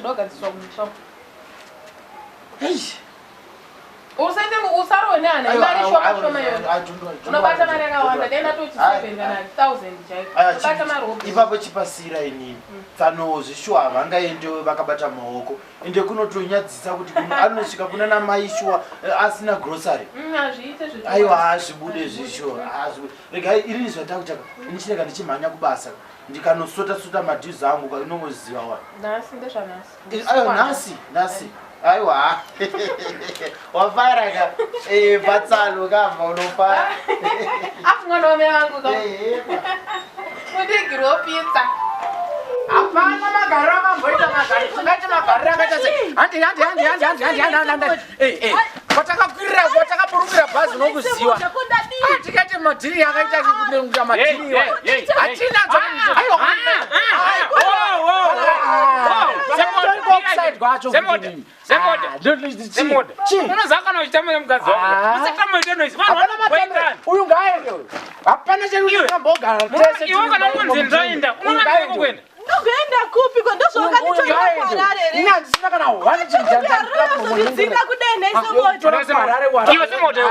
zvoda kugadziswa kumusha uko. Usaite usarohwe nehana imari shoma shoma iyoyo. Unobata mari yakawanda dai ndatoti 7 kana 1000 chaiko. Unobata mari hope. Ipapo chipasira inini. Mm. Tsano zvishuwa havangaende vakabata maoko. Ende kunotonyadzisa kuti anosvika kuna namai shuwa eh, asina grocery. Mm, hazviite zve. Aiwa hazvibude zvishuwa. Hazvibude. Regai irini zvatakuchaka. Ini chirega ndichimhanya kubasa. Ndikanosota sota madhuze angu ka inongoziva wa. Nhasi ndezvanhasi. Eh, aiwa nhasi nhasi. Aiwa. Wafara ka. Eh patsano kamba unofara. Afu mwana wamai vangu ka. Eh. Mundigirwo pizza. Hapana magariro akamboita magariro. Tingati magariro akaita sei? Handi handi handi handi handi handi handi handi. Eh eh. Kwatakakwirira kwatakaburukira bhazi unokuziwa. Ah, tikaite madhiri akaita kuita madhiri. Hatina aiwa. Unoziva kana uchitamba nemukadzi wako usatamba uite noise vanhu vanoboekana. Uyu ngaaende uyu. Hapana chedu chakambogara tese. Iwe kana unonzi ndoenda unoona kuenda. Ndokuenda kupi ko ndozvawakanditoita kuHarare here? Ini handisina kana one chinhu Ndakuzondidzinga kudenha isemota. Iwe semota iwe.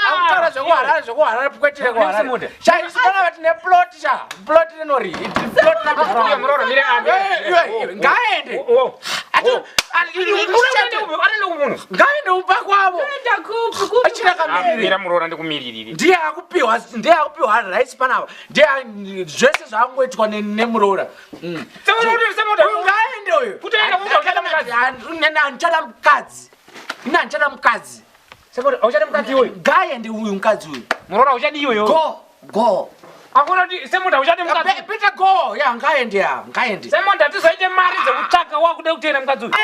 Akutaura zvekuHarare zvekuHarare kwetire kuHarare. Sha isu pana vati neplot sha plot rinori plot Iwe muroora mira ambe. Iwe ngaende. Ngaende umba kwavo. Kuenda kupi kupi? Achina kamiri. Mira muroora ndikumiririre. Ndiye akupiwa ndiye akupiwa rice panapa. Ndiye zvese zvaangoitwa nemuroora. Mm. Semota Uyu ngaende uyu. Kutoenda kumba uchada mukadzi. Handichada mukadzi. Ini handichada mukadzi. Semota uchada mukadzi iwe. Ngaende uyu mukadzi uyu. Muroora uchadi iwe. Go go. Hakuna kuti semota uchadi mukadzi. Peter go. Ya ngaende ya ngaende. Semota tizoite mari dzekutsvaka wakuda kuteera mukadzi uyu.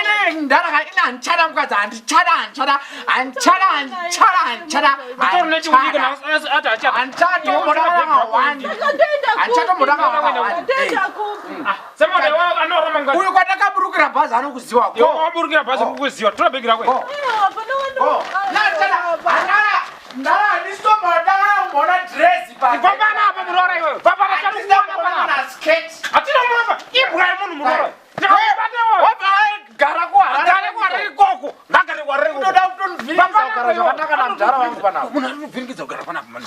Ndaraka ini handichada mukadzi handichada handichada handichada handichada handichada. Utori nechiudiko na ati achada. Handichatomboda kana one. Ndoenda kupi? Handichatomboda kana one. Ndoenda kupi? Semota iwe anoramba mukadzi. Uyu kwatakaburukira bhazi anokuziwa. Iwe Go. waburukira bhazi kukuziwa. Tora bhegi rako. Go. Ewa, Ndara ndara handisomboda kana kumboona dress pa. Baba apa muroora iwewe. Baba Handisomboda vachana kana skirt. Hatina muramba. Imbwa yemunhu muroora. Ndakakubata iwewe. Wabva gara kuHarare. Gare kuHarare ikoko. Ngagare kuHarare ikoko. Unoda kutonivhiringidza kugara zvakanaka namudhara wangu panapa. Munhu arinovhiringidza kugara panapa mani.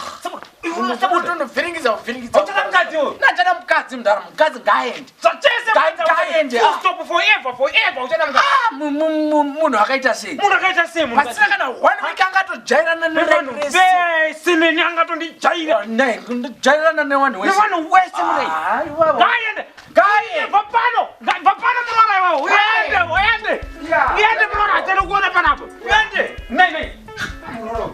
Unoda kutonivhiringidza kuvhiringidza. Uchada mukadzi iwewe. Nachada mukadzi mudhara mukadzi ngaaende. Zvachese Ngaende. Full stop forever forever uchada mukadzi. Ah, munhu akaita sei? Munhu akaita sei munhu? Pasina kana one week angatojairana Nevanhu nerese. vese neni angatondijaira. Jairana nevanhu wese. Nevanhu wese murei. Ah, iwawo. Ngaende. Ngaende. Bva pano. Bva pano muroora iwewe. Uende, uende. Yeah. Uende muroora hatidi kuona panapa. Uende. Nei nei. Muroora.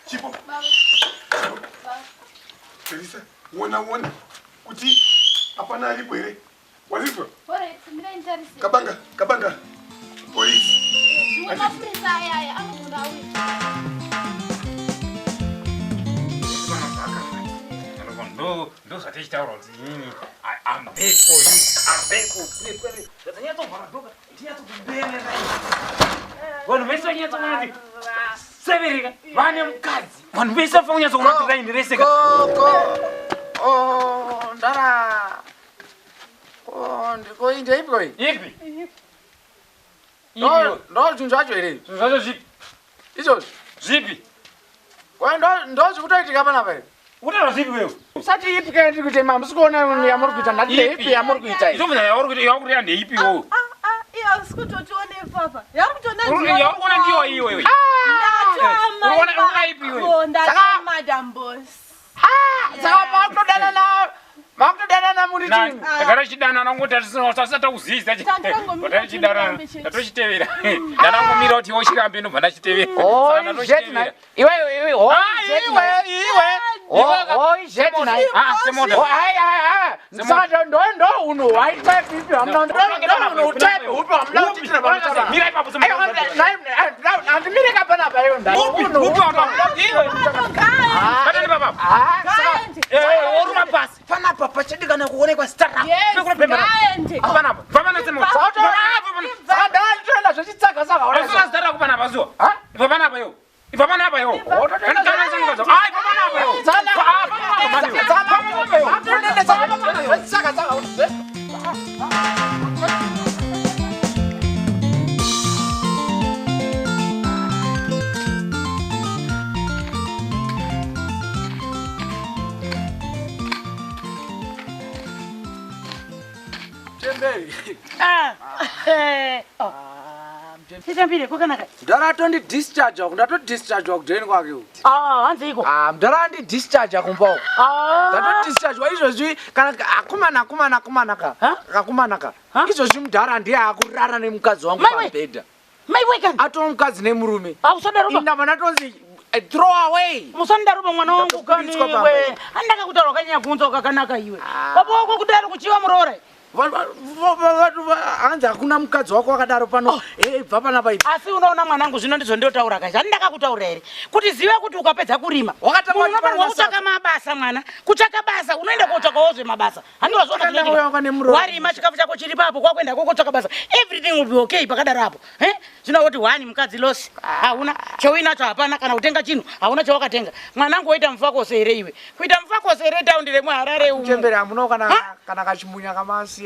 Chipo. Teresa, wona wona kuti hapana aripo here? Wazizwa? Alright, mirai nditarise. Kabanga, kabanga. Polisi. Zvimwe mapurisa aya aya anogona auya. Ndo zvatichitaura kuti inini I'm there for you. I'm there for you. Ndanyatsoovhara dhoka, ndinyatsokuberera. Vanhu vese vanyatsokuona kuti severeka vane mukadzi. Vanhu vese vafanira kunyatsokuona kuti raini rese ka. Go go. Oh, ndara. Oh, ndiko ndeipi ko iyi? Ipi? Ndo Ipi? ndo zvinhu zvacho here izvi? Zvinhu zvacho zvipi? Izvozvi. Zvipi? Kwa ndo ndo zvikutoitika panapa here? Kutaura zvipi wewe? Usati ipi kana ndiri kuita mamusi kuona yamuri kuita ndati ndeipi yamuri kuita iyi. Ndobvunza yauri kuita yauri kuita ndeipi wewe? Ah, ah, iye hausi kutotiona ipapa. Yauri kutoona Yauri kuona ndiyo iwe iwe. Unoona- unoona ipi iwe? Ndatama madam boss. Ah, saka makutodanana makutodanana muri chii? Tagara tichidanana ngoti tasina takuzivisa Tangangomira tichidanana kuti ndirambe tatochitevera ndanangomira kuti iwe chirambe ndobva ndachitevera Oh, Saka jet ndatochitevera. na. Iwe iwe oh, Ah, jet iwe, na. iwe. Oh, oh, jet na. Ah, semoda. Oh, ai ai ai. Saka ndo ndo unhu hwaitwa ipi hamuna ndo ndo unhu utype upi hamuna kutiitira pamusoro. Mira ipapo semoda. Handimire ka panapa iyo nda. Upi, upi wataura? Iwe. panapa. Ngaende. Eh, woruma pasi. Panapa pachadikana kuonekwa zita rako. Yes, Pekura bhemba rako. ngaende. Panapa. Bva panapa. Saka ndatoenda zvechitsaka saka ona. Usina zita rako panapa zuwa. Ha? Ibva panapa iwe. Ibva panapa iwe. Kana kana sangazo. Ah, ibva panapa iwe. Ah, panapa mani iwe. Panapa iwe. Zvechitsaka saka. Chitambire kwakanaka. Mdara atondidhischarge uku ndatodhischargewa kudheni kwake uku. Ah, hanzi iko. Ah, mdara andidischarge kumba uku. Ah. Ndatodhischargewa izvozvi kana akomana akomana akomana ka. Ha? Akomana ka. Ha? Izvozvi mdara ndiye akurara nemukadzi wangu Mai we. pamubhedha. Mai wekani. Atova mukadzi nemurume. Ah, usadarova. Indava ndatonzi throw away. Musandaroba mwana wangu kani Ndatoburitswa pamba. iwe. Andakakutaura kanyanya kunza kakanaka iwe. Baba wako kudaro kuchiva muroora. Hanzi hakuna mukadzi wako wakadaro pano. Eh, bva panapa ipi. Asi unoona mwanangu zvino ndizvo ndotaura kaizvi. Handakakutaura here kuti ziva kuti ukapedza kurima Wakatanga unofanirwa kutsvaka kutsvaka mabasa mwana. Kutsvaka basa unoenda kotsvakawo zvemabasa. Handiwazviona Wakatanga kuuya nemuroora. Warima chikafu chako chiri papo kwakuenda kokotsvaka basa. Everything will be okay pakadaro apo. Eh? Zvino woti one mukadzi loss. Hauna chauinacho hapana kana kutenga chinhu hauna chawakatenga. Mwanangu woita mufakose here iwe? Kuita mufakose here taundi remuHarare umu? Chembere hamuna kana Ha? kana kachimunya kamasiya.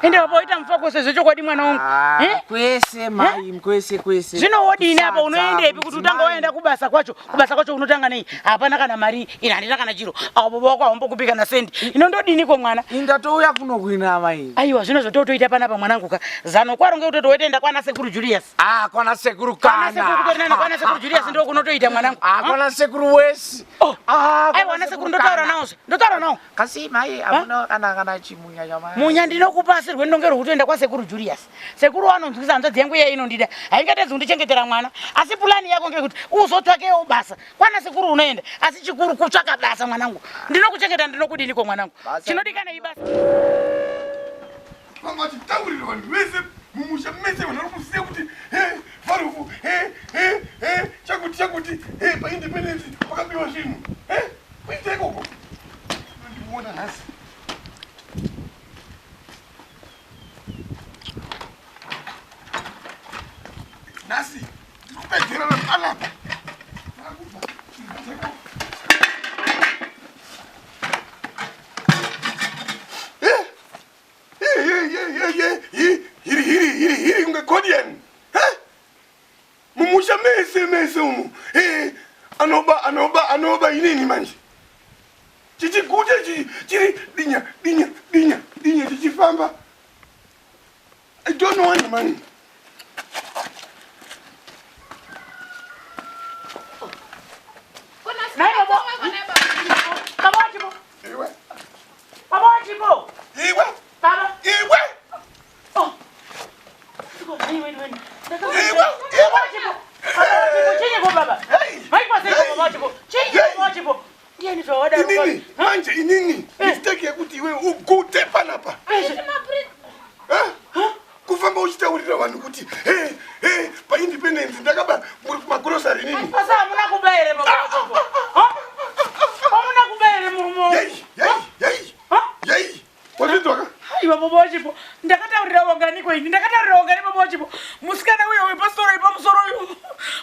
Ende baba woita mufakose zvechokwadi mwana wangu. Eh? Kwese mai, kwese kwese. Zvino wodini apa Sadza, unoendepi kuti utanga mudzimai. waenda kubasa kwacho kubasa kwacho unotanga nei hapana kana mari ine handina kana chiro avo baba wako haumbokupi kana sendi ino ndodiniko mwana Indatouya kuno kuina mai. aiwa zvino zvototoita panapa mwanangu ka zano kwaro ngekutoti wotoenda kwana sekuru julius Ah, kwana sekuru kwana sekuru kana. kutorinana kwana sekuru julius ndo kunotoita mwanangu Ah, kwana sekuru wesi. Oh. Ah, aiwa ana sekuru ndotaura nawozve ndotaura nawo Kasi mai hamuna kana kana chimunya chamai. munya ndinokupa asi rwendo ngerwekutoenda kwasekuru julius sekuru anonzwisa hanzvadzi yangu iya inondida haingatedzi kundichengetera mwana asi pulani yako ngekuti uzotsvakewo basa kwana sekuru unoenda asi chikuru kutsvaka basa mwanangu ndinokuchengeta ndinokudiniko mwanangu Basa. chinodikana ibasa Vanga vachitaurira vanhu vese mumusha mese vanhu vari kuziva kuti he varufu he he he chakuti chakuti he paindependence pakabiwa zvinhu he kuita ikoko ndikuona nhasi nhasi ndiri kupedzerana panapa Ndakubva. Eh? hiri hiri hiri hiri kunge godian mumusha mese mese umu Eh, anoba anoba anoba inini manje chichiguta chiri dinya dinya dinya dinya chichifamba i don't want money Kona Naye baba. kona baba. baba wachipo iwe baba wachipo iwe baba iwe Oh. Iwe, iwe, iwe. iwe Baba wachipo baba wachipo chinyiko baba Hey! maikwa seiko Hey! baba wachipo chinyiko Hey! baba wachipo ndiani zvawadaro inini manje inini mistake yekuti iwe ugute panapa Eh? kufamba uchitaurira vanhu kuti he he paindependence ndakaba muri kumagrosari inini Asi hamuna kuba here baba wachipo hamuna kuba here murume wangu yei yei yei Ha? yei wazvinzwaka aiwa baba wachipo ndakataurira wanganiko ini ndakataurira wangani baba wachipo musikana uyo wepasoro ipamusoro uyo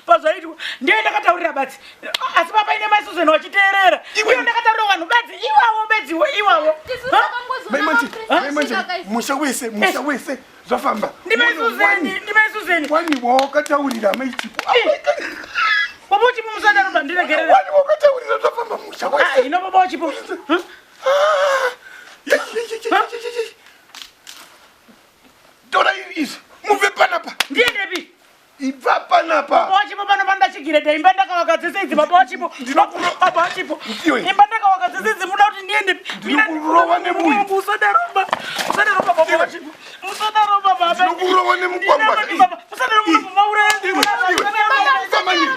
pazvaitwa ndiye ndakataurira badzi asi papa ine mai susan wachiteerera Iwe- iyo ndakataurira vanhu badzi iwawo bedziwo iwawo Tisu Ha? takangozoona Mai manje mapurisa mai manje asvika kaisi. musha wese musha wese zvafamba ndimai suzeni ndimai suzeni wani wawakataurira mai chipo baba wachipo musandaroba ndiregerera wani wakataurira zvafamba musha Ah, wese ino baba wachipo Huh? Ah, yei, yei, yei, yei, yei, yei. tora izvi mubve panapa ndiendepi ibva panapa baba wachipo pano pandachigireda imba ndakavaka dzese idzi baba wachipo baba wachipo Iwe. imba ndakavaka dzese idzi muda kuti ndiende Ndinokurova nebuyo. musadaroba musadaroba baba wachipo musadaroba baba Ndinokurova nemukwamba. Baba, musadaro Iwe. maure Iwe, iwe. Ibva manje.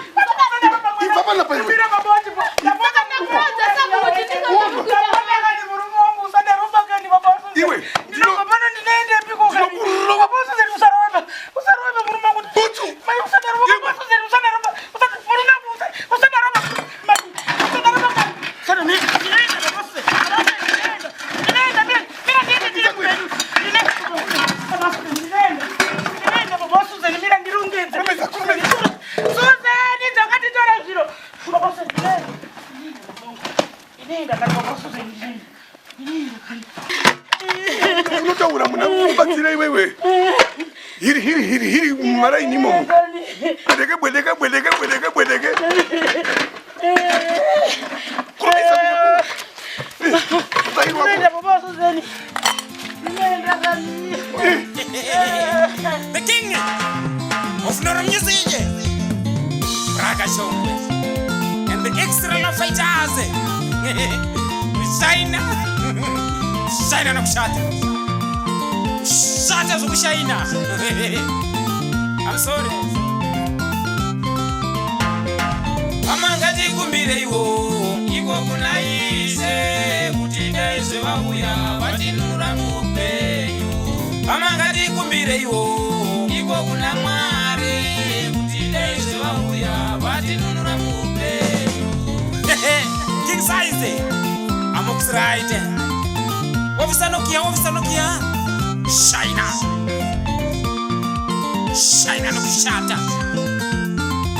Ibva panapa iwe. Mira baba wachipo ndapota Ndakuudza saka kuti ndingakuita. ndapota murume wangu usadaromba kani baba wachipo Iwe, ndinobva pano ndinaendepiko kani Ndinokurova. baba Suzeni usaroba usaroba murume wangu Butsu. Mai usadaromba Iwe. baba Suzeni usadaromba murume wangu usadaromba mai usadaromba kani Ndinoenda kana baba Susan ndinoenda. Ndinoenda kani. Unotaura muna kubatsira iwewe. Hiri hiri hiri hiri mumaraini imomo. Bwedeke bwedeke bwedeke bwedeke bwedeke. Kurumisa kuya. Ndinoenda baba Susan. Ndinoenda kani. The king of Nora Music, Raga Shongwe, and the extra fighters. China, China nokushata, shata zvokushaina. I'm sorry. Hama ngatikumbireiwo iko kuna Ishe kuti dai zvevauya vatinunura muupenyu. Hama ngatikumbireiwo iko kuna Mwari kuti dai zvevauya vatinunura muupenyu. King size amokusiraite ofisa Nokia, ofisa Nokia, shaina shaina nokushata,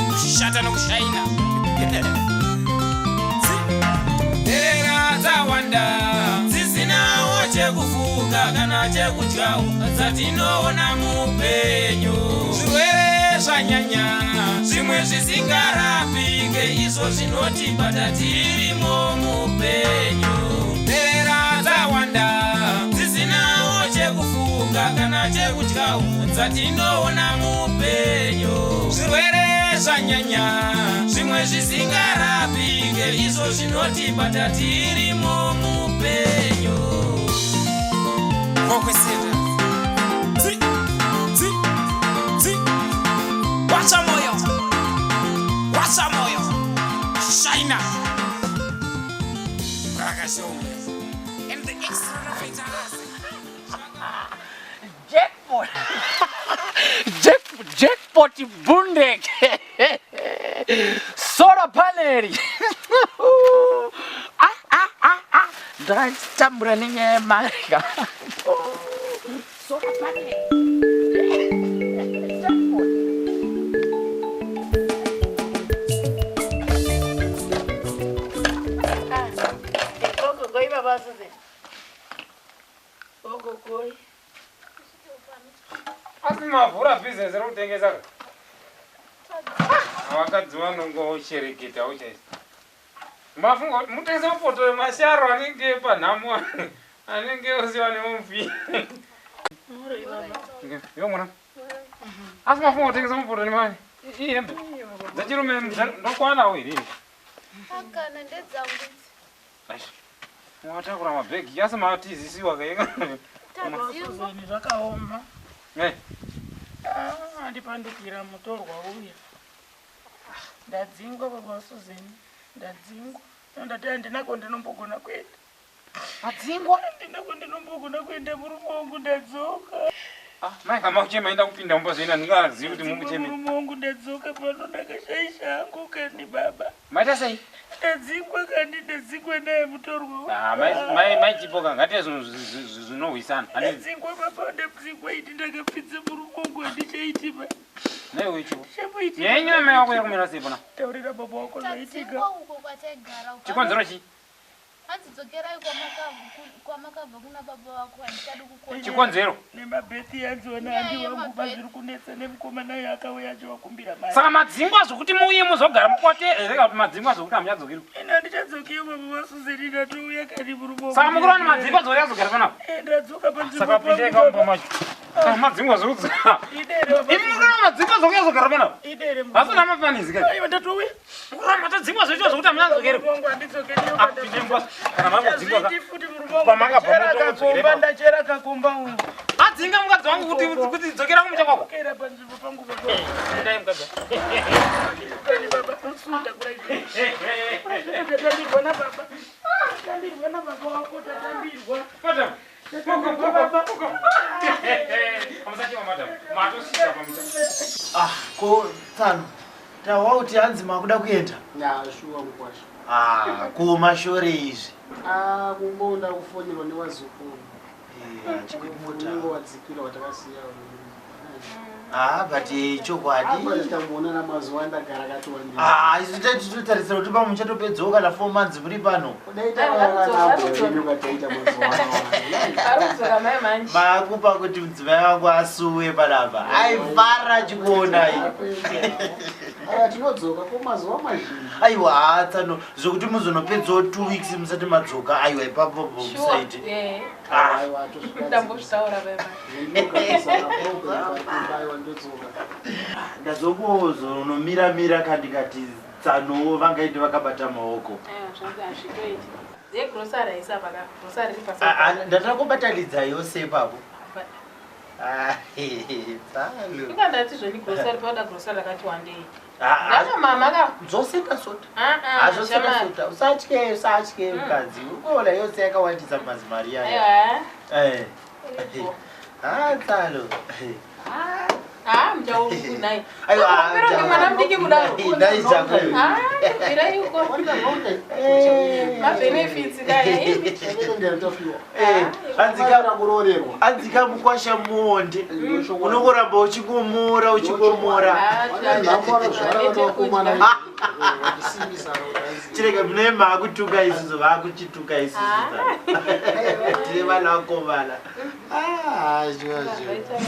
kushata nokushaina. Nherera dzawanda dzisinawo chekufuka kana chekudyawo dzatinoona muupenyu. Zvirwere zvanyanya, zvimwe zvisingarapike, izvo zvinotibata tirimo muupenyu. Nherera dzawanda dzisinawo chekufuka kana chekudyawo dzatinoona muupenyu. Zvirwere zvanyanya, zvimwe zvisingarapike, izvo zvinotibata tirimo muupenyu. Kokwesera tsi tsi tsi, wacha moyo, wacha moyo, shaina rakashongwe and the extra fighters. Jackpot. Jackpot bundek. Solar panel. Ah ah ah ah. Ndakatambura nenyaya yemari. Solar panel. Jackpot. Gogogoi baba Susan. Gogogoi. Asi mavhura bhizinesi rekutengesa ka? Vakadzi vanongoshereketawo chaizvo. Mafunga kuti mutengese mapoto emasharo anenge panhamo, anenge osiwa nemufi. Iwe mwana, asi mafunga kutengesa mapoto nemani ihembe dzechirume ndokwanawo here? Akana ndedzangu idzi. Watakura mabhegi asi matizisiwa kaika. Tadzingwa. Susan, zvakaoma. Eh. Ah, andipandukira mutorwa uya. Ndadzingwa baba Susan. Ndadzingwa. Ndati handinako ndinombogona kuenda. Madzingwa. Handinako ndinombogona kuenda, murume wangu, ndadzoka. Mai kama kuchema enda kupinda mumba zvoina, ndingazivi kuti mukucheme. Murume wangu, ndadzoka pano, ndakashaisha hangu kani baba. Maita sei? Ndadzingwa kani, ndadzingwa naye mutorwa. Ah, mai Chipoka, ngatiye zvinhu zvinohwisana. Handiti? Ndadzingwa baba, ndadzingwa ini, ndakapfidza murume wangu, handichaiti ba. Naiwe Chipo. Chamboiti. Yenyu mai wako yakumira sei pona? Taurira baba wako zvaitika. Tadzingwa uko kwataigara uko. Chikonzero chii? Hanzi dzokerai kwamakabva kuna baba vako, handichadi kukuona. Chikonzero. Nemabhethi yanziona Nyaya handi wangu. yemabhethi. Bazviri kunetsa nemukomana uyo akauya achivakumbira mari. Saka madzingwa zvokuti muuye muzogara mupote here kana kuti madzingwa zvokuti hamuchadzokeri? Ina handichadzokiyo baba vaSuzeni, ndatouya kani murume wangu. Saka mukuru wani madzingwa zvokuti azogara panapa? Eh, ndadzoka panzvimbo Saka pindai pangu, kamupa macho. Saka madzingwa zvokuti Idere baba. imi mukuru wani madzingwa zvokuti azogara panapa? Idere. Hasina mafanizi kai. Aiwa, ndatouya. Mukuru wani matadzingwa zvocho zvokuti hamuchadzokeri. Murume wangu, handidzokeriyo. Ah, pindai mubasa. Kana mangodzingwa ka. Hazviiti futi murume wangu. Kwamakabva Ndachera mutongodzokera kakomba, ipapo. ndachera kakomba umu. Adzinga mukadzi wangu kuti dzokera kumusha kwako. Kera panzvimbo pangu baba. Pindai mukadzi. Kani baba, sunda kurai. Tatambirwa nababa. Tatambirwa nababa wako, tatambirwa. Madam. Tatambirwa baba. Hamusachema madam. Matosvika pamusha. Ah, ko tsano, tawa kuti hanzi makuda kuenda? Ya, shuwa mukwasha. Ah, kumashore izvi. Ah, kungonda kufonirwa newazukuru. Eh, Unenge wadzikira watakasiya. Ah, but chokwadi. Tamboonana mazuva ndagara akati wandei. Ah, isu tatotarisira kuti pamwe muchatopedzawo kana 4 months muri pano. Kudai takaona taita mazuva Arikudzoka mai manje. Makupa kuti mudzimai wangu asuwe panapa. Aifara achikuonai. Aya tinodzoka ko mazuva mazhinji. Aiwa, haa tsano zvokuti muzonopedzawo 2 weeks musati madzoka. Aiwa, ipapo musaite. Eh. Ah. Ndambozvitaura baba. Aiwa ndodzoka. Ndazokuzonomira mira kandikati tsanowo vangaite vakabata maoko. Aiwa zvangu hazvitoiti. Dzegrosari haisi apa ka. Grosari riri pasi. Ah, ah, Ndatakubatanidza yose ipapo. Ah, tsano. Inga ndati zvoni grosari pauda grosari rakati wandei. Ah, ah, Ndana mama ka. Dzose tasota. Ah ah. Hazvose shamari. tasota. Usatye, usatye mukadzi. Ukuona yose yakawandisa mazimari aya. Aiwa. Eh. Ah, tsano. Ah, muchaunai. Aiwa, ah, Pero mwana mudiki kudaro. Nhai chako. Ah, bvirai uko. Mabenefits kaya. Imi. Eh, anzika kuroorerwa. Anzika mukwasha muonde. Unongoramba uchingomora uchingomora. Chirega mune maakutuka isusu vaakuchituka isusu. Tine vana vakomana. Ah, shuwa shuwa.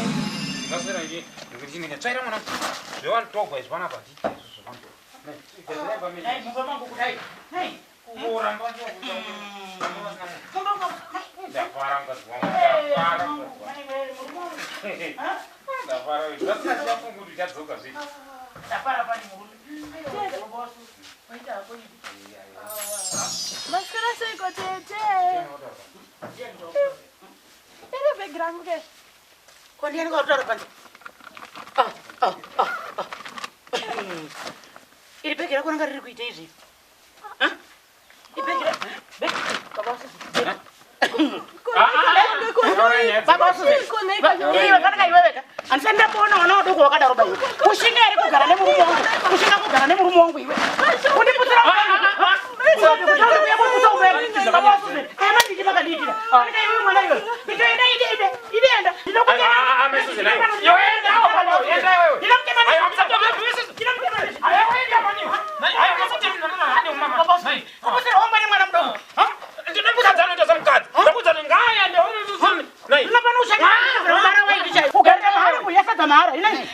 Ndaswera ndichinenge tsvaira mwana zvewanitogwa izvi panapa Nhai, mumba mangu kudai. Nhai. Ndafara mukadzi wangu ndafara mukadzi wangu ndafara zvasina chichafunga kuti uchadzoka zve Ndafara pani murume. Waita hako iwe. Maswera seiko tete? Iri bhegi rangu ke. Ko ndiani kwautaura panze? Ah, ah, ah, ah. Iri bhegi rako ranga riri kuita izvi. Ah? Ibhegi ra- bhegi- baba wasuzi. Baba wasuzi. Iwe fanaka iwe wega. Handisati ndamboona vana vadoko vakadaro ba iwe. Kushinga here kugara nemurume wangu? Kushinga kugara nemurume wangu iwe. Kundiputsira Baba wasuzi. Aya manditi makadiitira. Fanaka iwe mwana iwe. Nditoenda ide ide. Ide enda.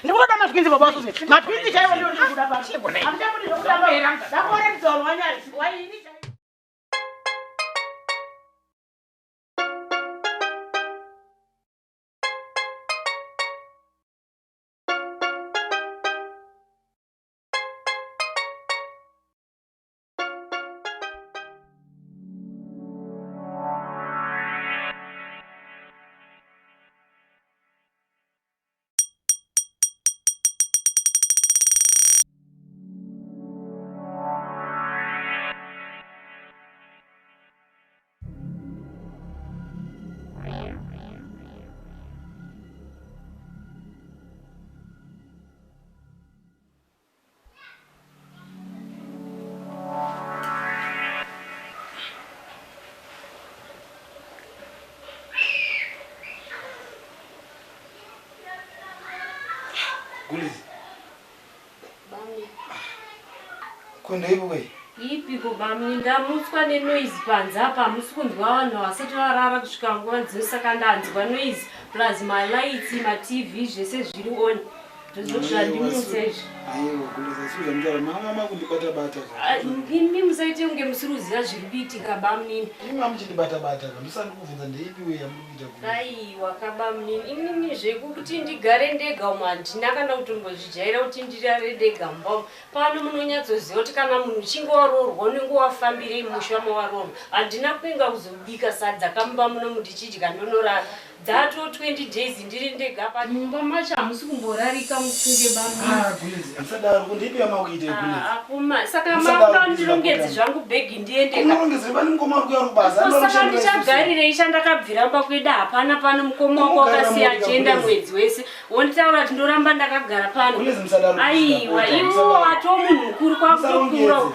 Ndikutoda matwinzi baba wasuzi. Matwinzi chaiwo ndio ndikuda pano. Hamuchambodi zvekutamba. Ndakuona vanhu wanyari. Waini chaiwo. Gulizi. Ko ndeipi kwei? Ipiko bamni ndamutswa nenoise panze apa hamusi kunzwa vanhu vasati varara kusvika nguva dzino saka ndanzwa noise plus malights matv zvese zviri on ndozvo zvandimutsa izvi Aiwa Gulizi, asi zvamutaura mama makundibata bata. Ah, imi musaite kunge musiri kuziva zviri kuitika bamnini Imi mamuchindibata bata ka ndosandi kubvunza ndeipi wei yamuri kuita Gulizi. aiwa kabamnini inini zvekuti ndigare ndega umu handina kana kutombozvijaira kuti ndirare ndega mumba umu pano munonyatsoziva kuti kana munhu uchinge waroorwa unenge wafambirei musha mawaroorwa handina kuinga kuzobika sadza kamumba munomu ndichidya ndonorara dzato 20 days ndiri ndega pa mumba macho hamusi kumborarika mufunge bamnini Ah Gulizi, musadaro ko ndeipi yamakuita Gulizi. akuma saka Musadaro, makuda Gulizi, ndirongedze ndapota. zvangu bhegi ndiende ka Unorongedzera pani mukoma uri kuya uri kubasa. saka ndichagarirei chandakabvira mba kwedu hapana pano mukoma wako Unogara wakasiya moga, achienda Gulizi. mwedzi wese wonditaura kuti ndoramba ndakagara pano Gulizi, musadaro, Gulizi, aiwa ndapota, iwo musadaro. wato munhu mukuru kwakutokura Musarongedze.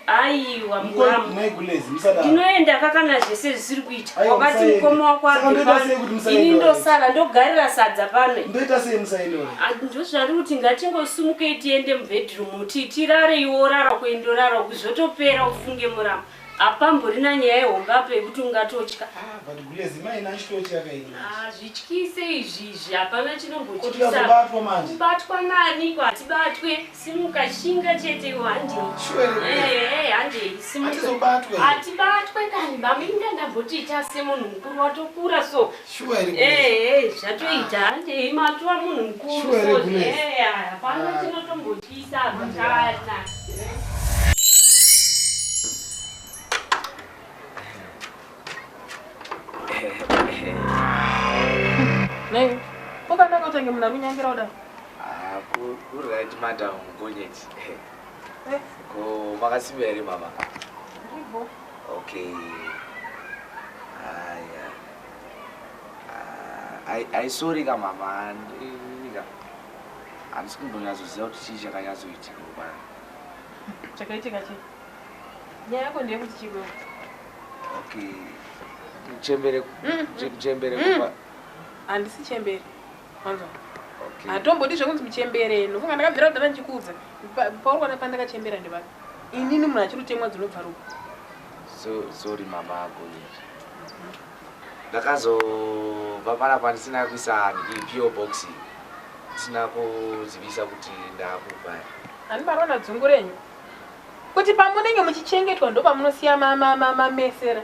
Aiwa muramu. Nhai Gulezi, musadaro. Ndinoenda kakana zvese zvisiri kuita. Aiwa, Wakati musaende. mukoma wako Saka abve ndoita pano. sei kuti musaende Ini alright? ndosara ndogarira sadza pano. Ndoita sei musaende alright? Ah, Ndozvari kuti ngatingosumukei tiende mubedroom ti tirare iwe worara kuendorara uku zvotopera ufunge muramu. Hapamborina nyaya yehombe apa yekuti ungatotya. Ah, but Gulezi maina achitotya kaini. Ah, zvityise izvi izvi hapana chinombotyisa. Ko tikazobatwa manje? Kubatwa nani ko hatibatwe. Simuka shinga chete iwe handei. Sure here? Eh, eh, handei simuka. Hatizobatwe here? Hatibatwe kani baminda ndambotiita semunhu mukuru watokura so. Sure here? Eh, eh, zvatoita handei matova munhu mukuru Sure here, so. Gulezi? Eh, hapana Ah. chinotombotyisa hapana. Nei, ukanaka utange munhu ari kunyangira kudai. Ah, Kuright madam Gonyeti. Eh. Ko makasimba here mama? Ndibvo. Okay. Aya. Ah, ai ai sorry ka mama. Ndika. Handisi kumbonyatsoziva kuti chii chakanyatsoitika kupana. Chakaitika chii? Nyaya yako ndeyekuti chii kwewe? Okay. Chembere chembere kupa. Handisi chembere. Wanzwa? Okay. Hatombodi zvekunzi muchembere. Ndofunga ndakabvira kudhara ndichikuudza. Pauri kuona pandakachembera ndepapi? Inini munhu achiri kutemwa dzinobva ropa. So sorry mama Gonyeti. Ndakazobva panapa ndisina kuisa PO box. Ndisina kuzivisa kuti ndakubva. Handibarona dzungu renyu. Kuti pamunenge muchichengetwa ndopamunosiya mamesera.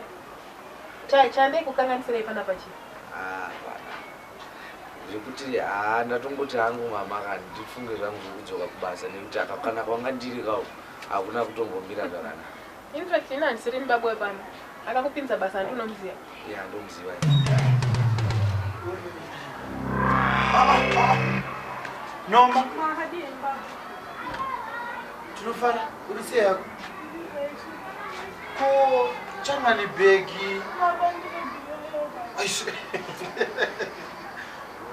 Chandei kukanganisirei panapa chii? Ah, bana. Zvekuti haa ndatongoti hangu mama ka ndifunge zvangu zvekudzoka kubasa nekuti kana kwanga ndiri kawo hakuna kutombomira zvakanaka. In fact, ini handisiri mubaba wepano. Akakupinza basa handinomuziva. Ya ndomuziva. Noma. Tinofara, uri sei yako? Ko changani bhegi? Aish.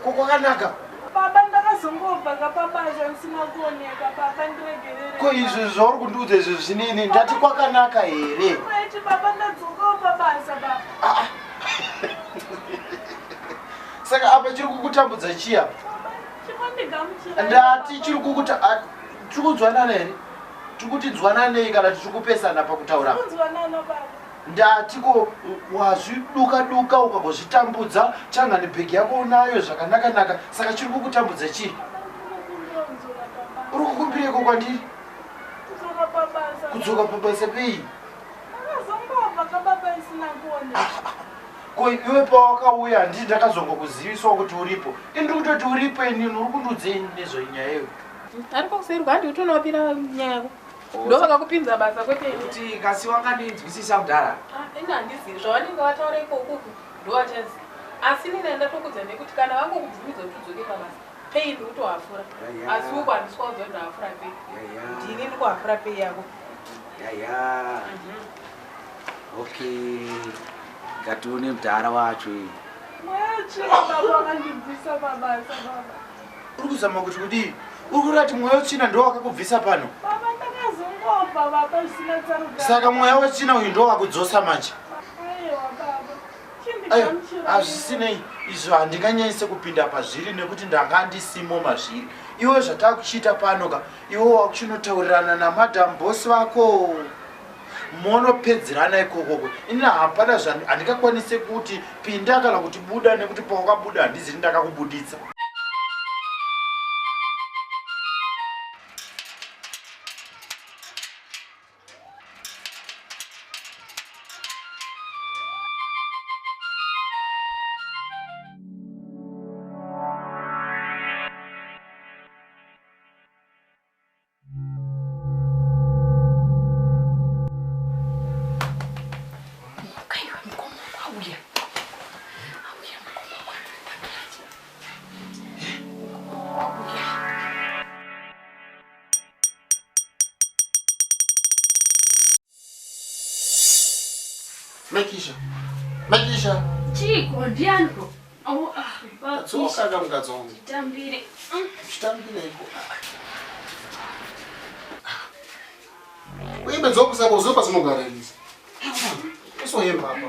Ko kwakanaka? Baba ndakazongobva kapabasa ndisina kuoneka baba ndiregerere. Ko izvi zvauri kundiudza izvi zvinini ndati kwakanaka here? Maiti baba ndadzokawo pabasa baba. Saka apa chiri kukutambudza chiya? Chikondigamuchira. Ndati chiri kukuta tiri kunzwanana here? Tiri kuti nzwananei kana tiri kupesana pakutaura? Kunzwanana baba. Ndati ko wazviduka duka ukagozvitambudza changani bhegi yako unayo zvakanaka-naka saka chiri kukutambudza chii? Uri kukumbireko kwandiri? Kudzoka pabasa. Kudzoka pabasa pei? Ndakazongobva kababa isina kuoneka. Ko iwe pawakauya handii ndakazongokuzivisawo kuti uripo. Ini ndiri kutoti uripo inini uri kundiudzei nezvenyaya iyoyo? Ariko kuseri kwandi utonowapira nyaya yako. Ndo vakakupinza basa kwete ini. Kuti kasi wangandinzwisisa kudhara. Ah, ini handizivi zvavanenge vataura ikoko ndovachaziva. Asi nini ndatokudza nekuti kana vangokubvumidza kuti udzoke pabasa, pei ndiri kutohafura. Ya, ya. Asi uko handisi kuvaudza kuti ndahafura pei. Ya, ya. Ndini ndiri kuhafura pei yako. Ya ya. Okay. Ngatione mudhara wacho iyi. Mweya tsvina baba wakandibvisa pabasa baba. Uri kuzama kuti kudii? Uri kurati mweya wetsvina ndo wakakubvisa pano? Baba ndakazongobva baba zvisina tsarukano. Saka mweya wetsvina uyu ndo wakudzosa manje? Aiwa baba. Aiwa, Chindigamuchira. hazvisinei izvo handinganyanyise kupinda pazviri nekuti ndanga ndisimo mazviri. Iwe zvatakuchiita pano ka, iwe wakuchinotaurirana namadam boss vako monopedzerana ikokoko. Ini hapana handingakwanise kuti pinda kana kuti buda nekuti pawakabuda handizini ndakakubuditsa. Kaiwa mukoma auya. Auya mukoma auya. Maikisha. Maikisha. Chiko ndianiko? Oh, ah, Tsoka ka mukadzi wangu. Chitambire. Chitambire iko. Hembe dzokusa ko zopa dzinogara idzi. Iso hembe apa.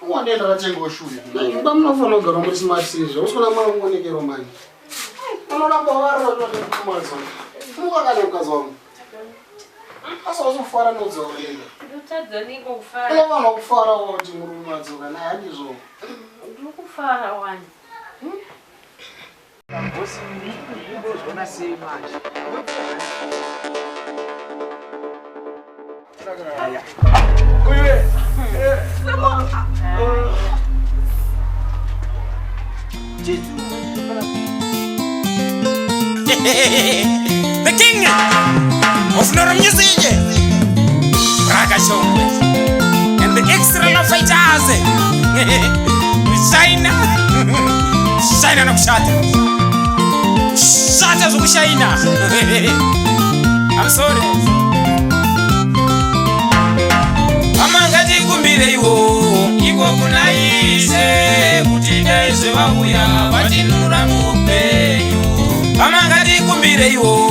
Uwane ndakatengawo shure. Imba munofanira kugara muri smart sizvo. Usikuona mwana kuonekero manje. Unoramba warora zvinokumadza. Muka kana mukadzi wangu. Asi wazofara nodzoka ega. Ndotadza niko kufara. Unofanira kufara woti murume adzoka naye handizvo. Ndiri kufara wani. Bosi, ndozviona sei manje? The king of Nora Music, Braga Shongwe, and the extra love fighters. China, China nokushata, shata zvokushaina. I'm sorry. Hama ngatikumbireiwo iko kuna Ishe kuti dai zvevauya vatinunura muupenyu. Hama ngatikumbireiwo.